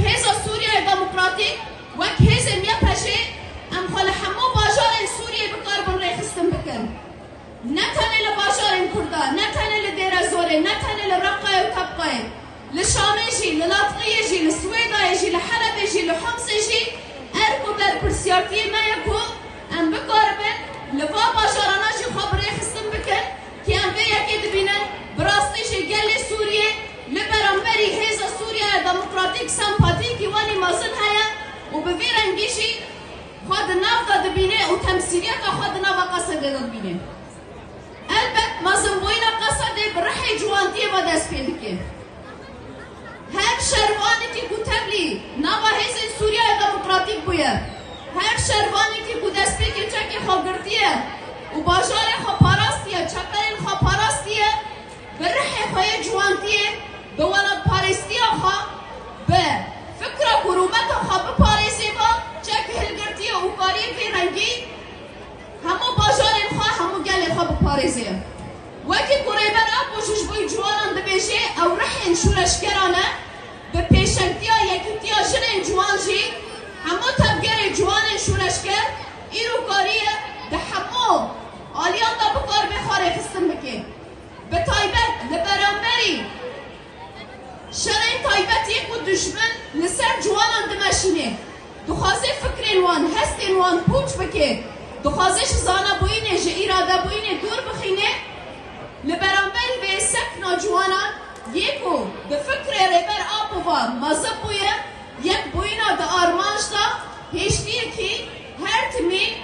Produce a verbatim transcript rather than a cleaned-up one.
Hêza Sûriyeya Demokratîk wek hêzên Y P J em xwe li hemû bajarên Sûriyê bikaribin rêxistin bikin. Ne tenê li bajarên Kurda, ne tenê li Dêrezorê, ne tenê li Reqayê û Tebqayê. Li Şamê jî, li Latriyê jî, li Swêdayê jî, li Helebê jî, li Homsê jî erk û berpirsiyartiyê me ye ku em bikaribin li va bajarana jî xwe bi rêxistin bikin, kî em vê yekê dibînin, bi rastî jî gelê Sûriyê li beramberî Hêza Sûriyeya Demokratîk sempatîkî welî mezin heye û bi vî rengî jî xwe di nav de dibîne û temsîliyeta xwe di nava Qesedê de dibîne. Elbet mezinbûyîna Qesedê bi rihê ciwantiyê ve dest pê dike. Her şervanekî ku tevlî nava Hêzên Sûriyeya Demokratîk bûye, her şervanekî ku destpêkê çekê xwe girtiye û bajarê xwe parastiye, çeperên xwe parastiye, bi rihê xwe yê ciwantiyê, bi welatparêstiya xwe, bi fikra ku rûmeta xwe biparêzê ve çek hilgirtiye û kariye vê rengî hemû bajarên xwe, hemû gelê xwe biparêze. Wekî ku Rêber Apo jî ji bo ciwanan dibêje, ew rihên şûreşgeran e, bi pêşengtiya Yekîtiya Jinên Ciwan jî hemû tevgerê ciwanên şûreşger îro kariye di hemû aliyan de bikaribe xwe rêxistin bike. Bi taybet li beramberî şerên taybet yê ku dijmin li ser ciwanan dimeşîne, dixwaze fikrên wan, hestên wan pûç bike, dixwaze ji zanebûyînê, ji îradebûyînê dûr bixîne, li beramberî vê sekna ciwanan yê ku bi fikrê Rêber Apo ve mezin bûye, yekbûyîna di armanc de hêştiyekî her timî